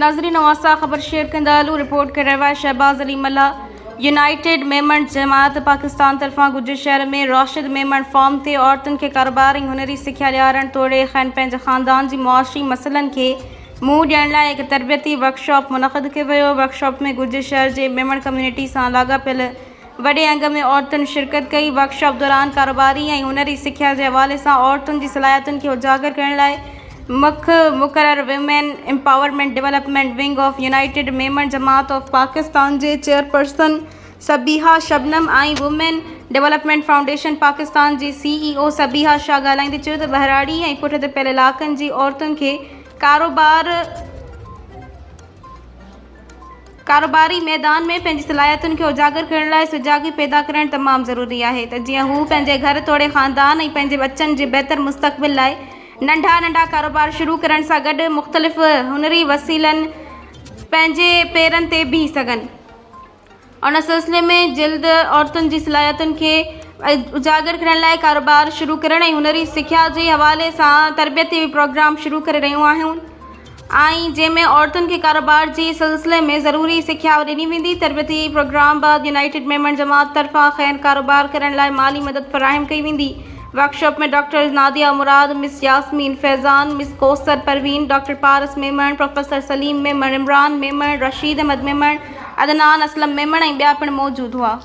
ناظرين اوهان سان خبر شيئر ڪندا هلون رپورٽ ڪري رهيو آهي شهباز علي ملاح يونائيٽيڊ ميمڻ جماعت پاڪستان طرفان گجر شهر ۾ راشد ميمڻ فارم تي عورتن کي ڪاروبار ۽ هنري سکيا ڏيارڻ توڙي کين پنهنجي خاندان جي معاشي مسئلن کي منهن ڏيڻ لاء هڪ تربيتي ورڪشاپ منعقد ڪيو ويو ورڪشاپ ۾ گجر شهر جي ميمڻ ڪميونٽي سان لاڳاپيل وڏي انگ ۾ عورتن شرڪت ڪئي. ورڪشاپ دوران ڪاروباري ۽ هنري سکيا جي حوالي سان عورتن جي صلاحيتن کي اجاگر ڪرڻ لاء مک مقرر women empowerment development wing of united Memon Jamaat of Pakistan جي chairperson Sabiha Shabnam ۽ women development foundation Pakistan جي سي اي او صبيحه شاهه ڳالهائيندي چيو ته ٻهراڙي ۽ پٺتي پيل علائقن جي عورتن کي ڪاروبار ڪاروباري ميدان ۾ پنهنجي صلاحيتن کي اجاگر ڪرڻ لاء سجاڳي پيدا ڪرڻ تمام ضروري آهي ته جيئن هو پنهنجي گهر توڙي خاندان ۽ پنهنجي ٻچن جي بهتر مستقبل لاء ننڍا ننڍا ڪاروبار شروع ڪرڻ سان گڏ مختلف هنري وسيلن پنهنجي پيرن تي بيهي سگهن. ان سلسلي ۾ جلد عورتن جي صلاحيتن کي اجاگر ڪرڻ لاء ڪاروبار شروع ڪرڻ ۽ هنري سکيا جي حوالي سان تربيتي پروگرام شروع ڪري رهيون آهيون ۽ جنهن ۾ عورتن کي ڪاروبار جي سلسلي ۾ ضروري سکيا ڏني ويندي تربيتي پروگرام بعد يونائيٽيڊ ميمڻ جماعت طرفان کين ڪاروبار ڪرڻ لاء مالي مدد فراهم ڪئي ويندي workshop ۾ doctor Nadia Murad, miss Yasmin Faizan, miss Kausar Parveen, doctor Paras Memon, professor Saleem Memon, Imran Memon, Rashid Ahmed Memon, Adnan Aslam Memon ۽ ٻيا پڻ موجود هئا.